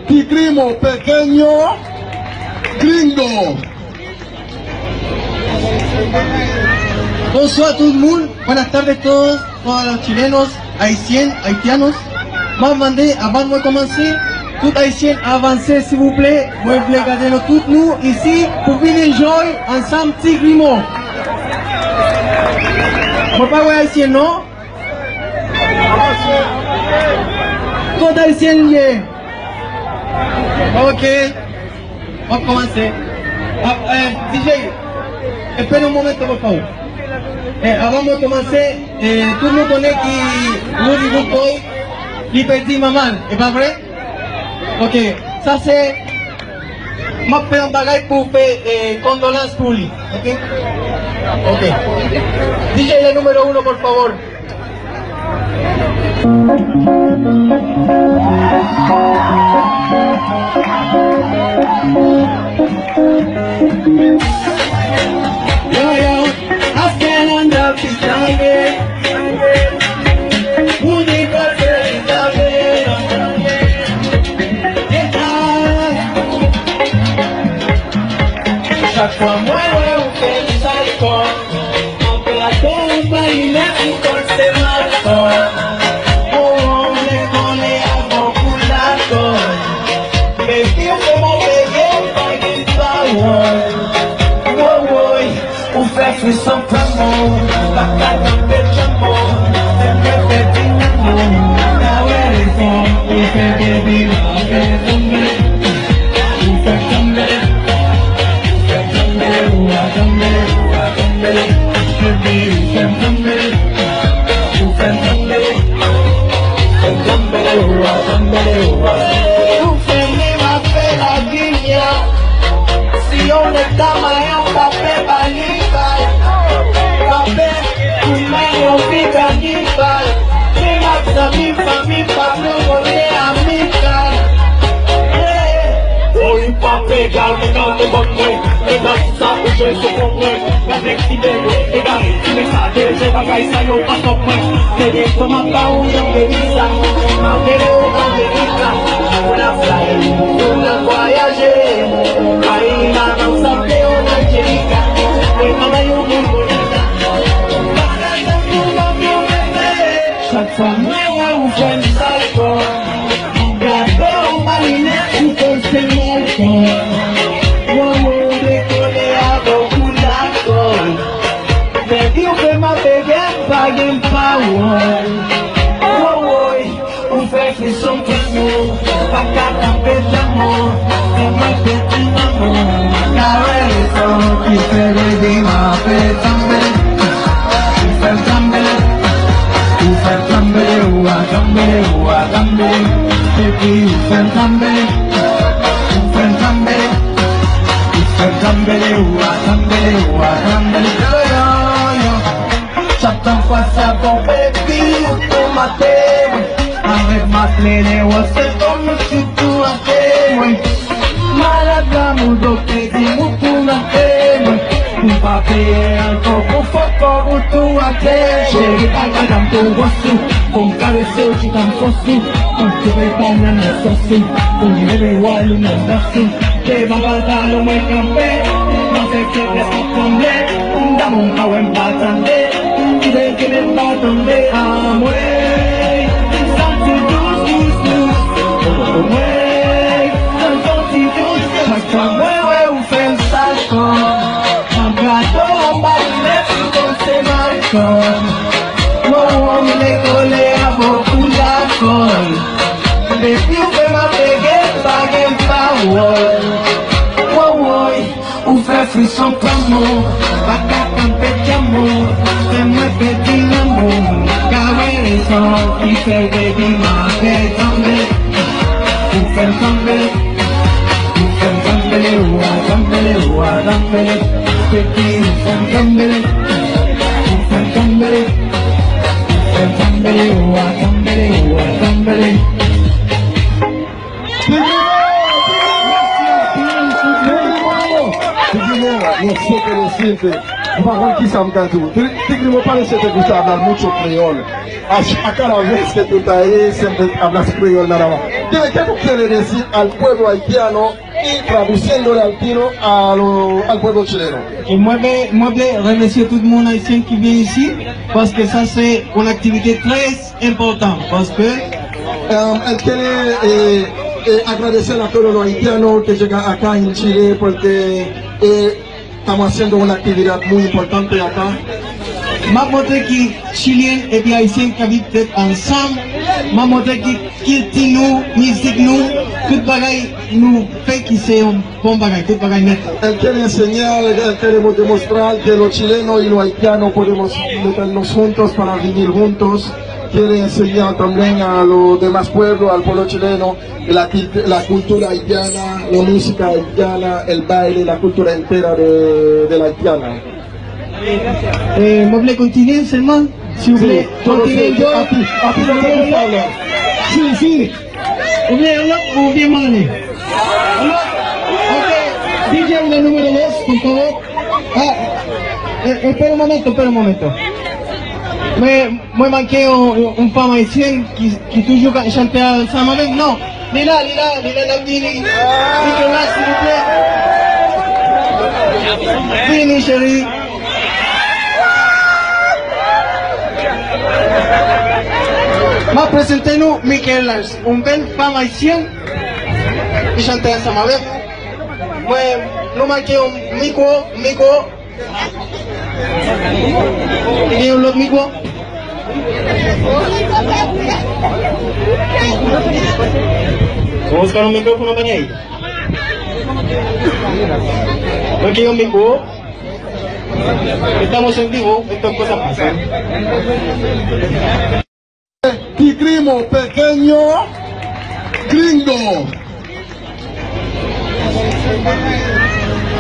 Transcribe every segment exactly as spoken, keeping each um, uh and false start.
Ti Grimo pequeño, gringo. Bonsoir tout le monde, buenas tardes todos, todos los chilenos, haitiens, haitianos. M ap mande, avan mwen kòmanse, tout ayisyen avanse, silvouplè. Mwen vle gade nou tout nou isi pou vin enjoy ansanm Ti Grimo. Mwen pa wè ayisyen non. Kot ayisyen ye? Ok. M ap kòmanse. Ap, eh, D J, espera un momento, por favor. Eh, avan mwen kòmanse, eh, tout moun konnen ki Roody Roodboy, li pèdi manman l, e pa vre? Ok, sa se, m ap fè yon bagay pou fè, eh, kondolans pou li, ok? Ok. D J, le número uno, por favor. Yo, yo, a Fernanda Pitangue. Moun li pase li save. Chak fwa mwen wè ou fè m sa l kò. Anpè atò ou pa li lè ou kòl se malkò. Ou wè m vle kole avè w pou lakò. Baby ou fè m anpeye, m pa gen pawòl. Wowoy, ou fè frison pran mò. Pa ka kanpe tchanmò. Fè m repete nan mò. Ou ta wè rezon. Ou fè baby m anpè tonbe. Ou fè m tonbe. Ou fè m tonbe, ou a tonbe, ou a tonbe. Baby, ou fè m tonbe. Ou fè m tonbe. Ou fè m tonbe, ou a tonbe, ou a tonbe. Ou fè m viv afè lavi m ya. Si yon nèg ta mayen, ou pa pè ba li bal. Pa pè pou men yon fi Kanibal, menm ak zanmi, fanmi, pa vle w rele amikal. Hey! Woy, pa pegal, mwen ka te bann mwen. Mwen ka di sa pou jwe sou fon mwen. Gade ki de yo egare, ti men sa deje bagay sa yo pa top mwen. Se de fò m ap ba ou jan de sa. M ap rele w Amerika, pou la fly, pou la vwayaje. Ay, maman, sa fè yon Angelika. Mwen pa bay yon moun bonita. Bagay sa pou m ap yon bebe. Chak fwa mwen wè ou fè m sa l kò. Gade w maline ou pase malkò. Wowo, dekole avè w pou lakò. Baby ou fè m ap bebe, m pa gen pawòl. Wowoy, ou fè frison pran mò. Pa ka kanpe tchanmò. Fè mwen pèdi manman. Ka wè rezon ki fè baby m ap tanbe. Ou fè m tanbe. Ou fè m tanbe, ou a tanbe, ou a tanbe. Baby, ou fè m tanbe. Ou fè m tanbe. Ou fè m tanbe, ou a tanbe, ou a tanbe. Yo, yo, yo. Chak tan fwa sa bon, baby, ou tou mate mwen. Avèk maslene, wè se kòm si tou ate mwen. Malad lanmou, doktè di m ou tou mate mwen. M pa peye ankò pou fòk kò ou tou atè. Cheri pa gad m tou gwòs ou. Pou m karese w chita m fòs ou. Antre pa nan nan sòs ou. Pou m leve wòl ou nan dans ou. Devan pantalon mwen kanpe. M ap fè kèk lè m ap tranble. Damou m pa wè m pa tande. M kite kite m pa tonbe. Anmwey. M santi dous dous dous. Anmwey. M santi dous. Chak fwa mwen wè ou fè m sa l kò. M ap gade w anba linèt ou pase malkò. Wowo, m dekole avè w pou lakòl. Depi w fè m ap bege, m pa gen pawòl. Wowoy, ou fè frison pran mò. Pa ka kanpe tchanmò. Fè mwen pèdi lanmou. Ka wè rezon ki fè baby m ap tanbe. Ou fè m tanbe. Ou fè m tanbe, ou a tanbe, ou a tanbe. Baby, ou fè m tanbe. Ou fè m tanbe. Ou fè m tanbe, ou a tanbe, ou a tanbe. Ti Grimo, Ti Grimo, Ti Grimo, yo soke lo siente. M pa konn kisa m ka di w. Ti, Ti Grimo, pale siete gustar hablar mucho creol. Acá la vez que tú traes siempre hablas criollo nada más. Dime, ¿qué tú quieres decir al pueblo haitiano y traduciéndole al tiro a lo- al pueblo chileno? E mwen vle, mwen vle remèsye tout moun ayisyen ki vin isit, paske sa se yon aktivite trè enpòtan, paske Eh, él quiere eh, eh, agradecer a todos los haitianos que llegan acá en Chile porque eh, estamos haciendo una actividad muy importante acá. M ap montre ki chilyen epi ayisyen k ap viv tèt ansanm. M ap montre ki kilti nou, mizik nou, tout bagay nou fè ki se yon bon bagay, tout bagay nèt. Él quiere enseñar, él quiere demostrar que los chilenos y los haitianos podemos meternos juntos para vivir juntos. Quiere enseñar también a los demás pueblos, al pueblo chileno, la, la cultura haitiana, la música haitiana, el baile, la cultura entera de, de la haitiana. Eh, mwen vle kontinye sèlman, si w vle. Sí, solo kontinye, sí, yo. Api, api, no te gusta hablar. Sí, sí. Ou vle yon lòt, ou vle m ale? Yon lòt? Ok. D J, un número dos, por favor. Ah, eh, espera un momento, espera un momento. Mwen, mwen manke yon, yon, yon fanm ayisyèn ki, ki toujou ka chante ansanm avè m. Non, li la, li la, li la, l ap vini. Nicolas, silvouplè. Vini, cheri. M ap prezante nou Michael Lars, yon bèl fanm ayisyèn ki chante ansanm avè m. Mwen, nou manke yon mikwo, mikwo. Gen yon lòt mikwo? Bon, Oscar, yon mikwo pou nou bagay. Ok, yon mikwo. Estamos en vivo, esto es cosa pasa. Ti grimo pekenyo gringo.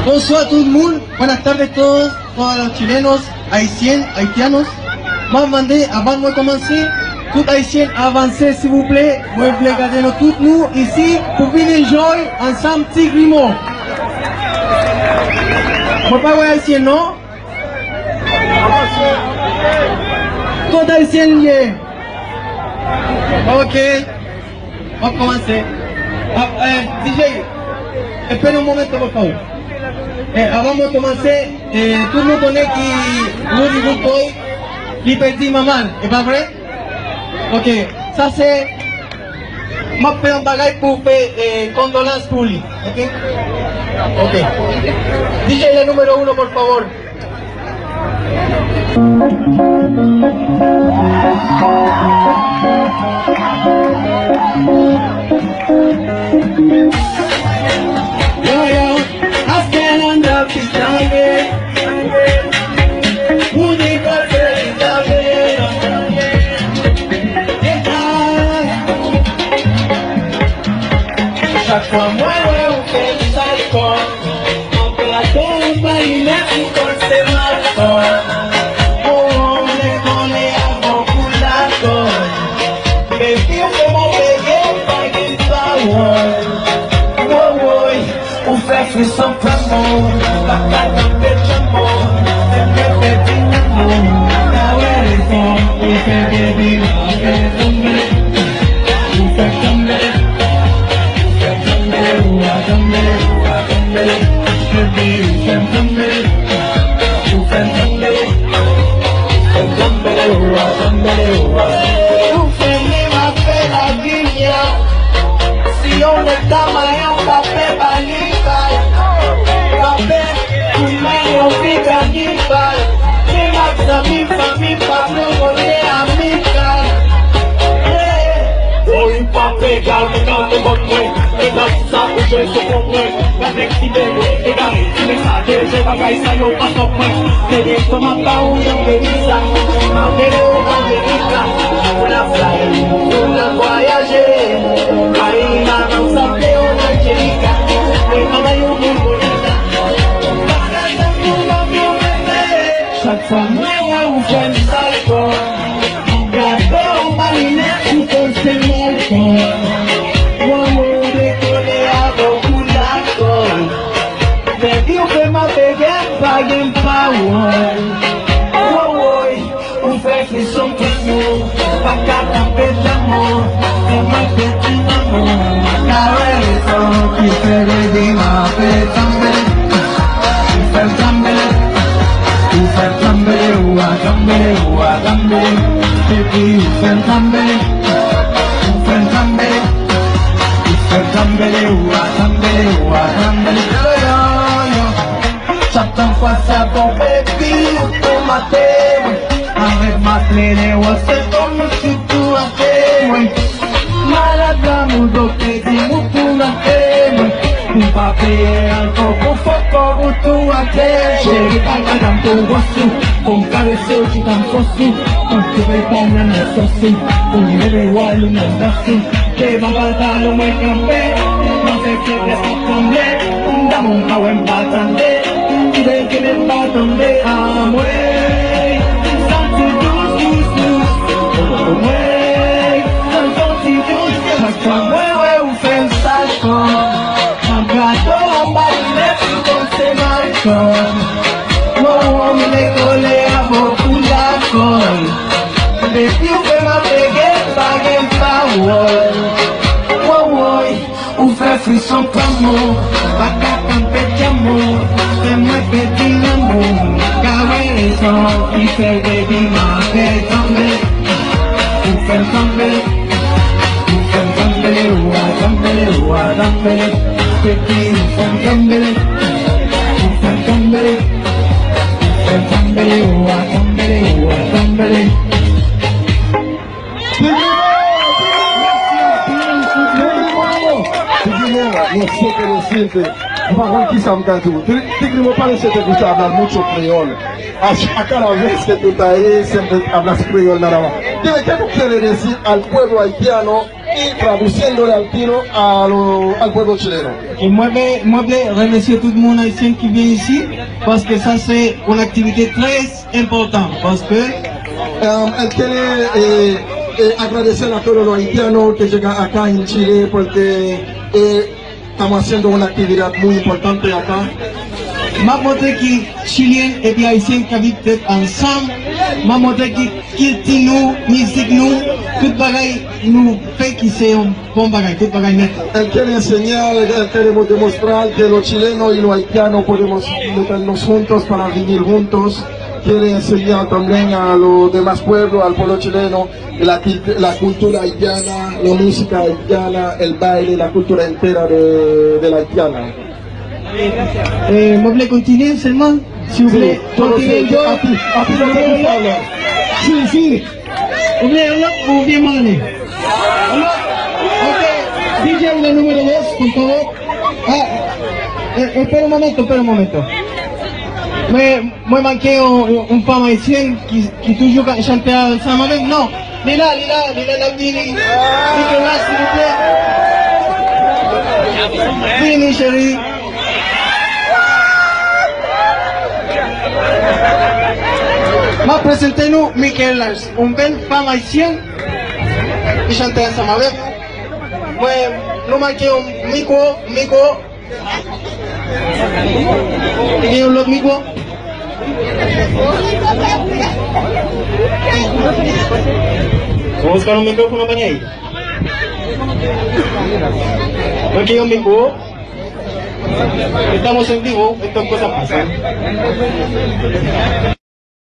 Bonswa tout moun, buenas tardes todos, todos los chilenos, ayisyen, haitianos. M ap mande, avan mwen kòmanse, tout ayisyen avanse, silvouplè. Mwen vle gade nou tout nou isi pou vin enjoy ansanm Ti Grimo. Mwen pa wè ayisyen non. Kot ayisyen l ye? Ok. M ap kòmanse. Ap, eh, D J, espera un momento, por favor. Eh, avan mwen kòmanse, eh, tout moun konnen ki Roody Boy, li pèdi manman l, e pa vre? Ok. Sa se M ap fè yon bagay pou fè, eh, kondolans pou li. Ok? Ok. D J, le número uno, por favor. Yo, yo, hasta el anda pitando. Moun ki pase li ta vle. Chak fwa mwen wè ou fè m sal kò, anpla do ou pa li lè pou kòl se mal kò. Ou vle kole avan pou lakò. Baby, ou fè mwen peye, pa gen pawòl. Wowoy. Ou fè frison pran mò, papa tanpe djanmò, fè m repete nan mò, ta wè rezon, ou fè baby love fè tanbe, ou fè tanbe, ou fè tanbe, ou a tanbe, ou a tanbe, baby, ou fè m tanbe, ou fè m tanbe, ou fè tanbe, ou a tanbe, ou a tanbe, ou fè m viv avè lavi m, yeah. Si yon nèg ta mayon, pa pè ba li kay. Pa pè pou men yon fi kanibal. Menm ak zanmi m, fanmi m, pa vle rele amikal. Yeah. Woy, pa pè egal, men kanpe bò mwen. Egal si sa ou jwe sou kont mwen. Gade nèg ki bèl, egare, ti men sa, deje bagay sa yo pa sòt mwen. Se de sou m ap ba ou yon vre visa. M ap mele w Amerika. Pou n ap fly, pou n ap vwayaje. Ay, madanm sanble yon Angelika. Mwen pa bay yon moun bonita. Bagay sa nou pa byen mete. Chak fwa mwen wè ou fè m sal kò. Gade w pa li lè pou kòl se mal kò. Wowo, dekole avè w pou lakò. Baby, ou fè m ap bege, m pa gen pawòl. Wowoy, ou fè frison pran mò. Ou fè baby m ap fè tranble. Ou fè m tranble. Ou fè m tranble, ou a tranble, ou a tranble. Baby, ou fè m tranble. Ou fè m tranble. Ou fè m tranble, ou a tranble, ou a tranble. Yo, yo, yo. Chak tan fwa sa bon, baby, ou tou mate mwen. Avèk maslin e wòs, se kòmsi tou ate mwen. Malad lanmou, doktè di m ou tou rate mwen. M pa peye ankò pou fè kòb ou tou atè. Cheri, pa gade m pou wòs ou. Pou m karese w, chita m fòs ou. Mwen te bay pa nan nan sòs ou. Pou m leve wòl ou nan dans ou. Devan pantalon mwen kanpe. Mwen fè feblès ap tranble. Damou m pa wè m pa tande. Kite kite m pa tonbe. Anmwey, m santi dous, dous, dous. Anmwey, m santi dous. Chak fwa mwen wè ou fè m saj kò. M ap gade w anba linèt, ou konn se Michael. Wow, wow, m dekole avè w tou dakò. Depi w fè m ap pege, m pa gen pawòl. Wow, wow. Ou fè frison pran mò, pa ka kanpe tchamo, fè mwen pèdi lanmou, m ka wè rezon ki fè baby m ap fè tranble. Ou fè m tranble, ou fè m tranble, ou a tranble, ou a tranble, baby ou fè m tranble, ou fè m tranble, ou fè m tranble, ou a tranble, ou a tranble. Ti Grimo! Ti Grimo! Ti Grimo, yo sé que lo siente. M pa konn kisa m ka di w. Ti, Ti Grimo, parece te gusta hablar mucho creol. A, a cada vez que tú estás ahí, siempre hablas creol nada más. Dime, ¿qué tú quieres decir al pueblo haitiano y traduciéndole al tiro a lo, al pueblo chileno? E mwen vle, mwen vle remèsye tout moun ayisyen ki vin isi, paske sa se yon aktivite trè enpòtan, paske, eh, él quiere, eh, eh, agradecer a todos los haitianos que llegan acá en Chile porque, eh, estamos haciendo una actividad muy importante acá. M ap montre ki chilyen epi ayisyen k ap viv tèt ansanm. M ap montre ki kilti nou, mizik nou, tout bagay nou fè ki se yon bon bagay, tout bagay nèt. Él quiere enseñar, él queremos demostrar que los chilenos y los haitianos podemos meternos juntos para vivir juntos. Quiere enseñar también a los demás pueblos, al pueblo chileno, la, la cultura haitiana, la música haitiana, el baile, la cultura entera de, de la haitiana. E, mwen vle kontinye sèlman, silvouplè. Si, kontine, yo. Api, api, api, api, api. Si, si. Oubyen yon lòt, oubyen mwen ale. Yon lòt? Ok. D J, un número dos, por favor. Ah, eh, espera un momento, espera un momento. Mwen, mwen manke yon, yon, yon fanm ayisyèn ki, ki toujou ka chante ansanm avè m. Non. Li la, li la, li la, l ap vini. Nicolas, silvouplè. Vini, cheri. M ap prezante nou Michael Lars, yon bèl fanm ayisyèn ki chante ansanm avè m. Mwen, nou manke yon mikwo, mikwo. Li gen yon lòt mikwo? Vamos a buscar un micrófono para ahí. Manke yon mikwo. Estamos en vivo, esto es cosa pasa.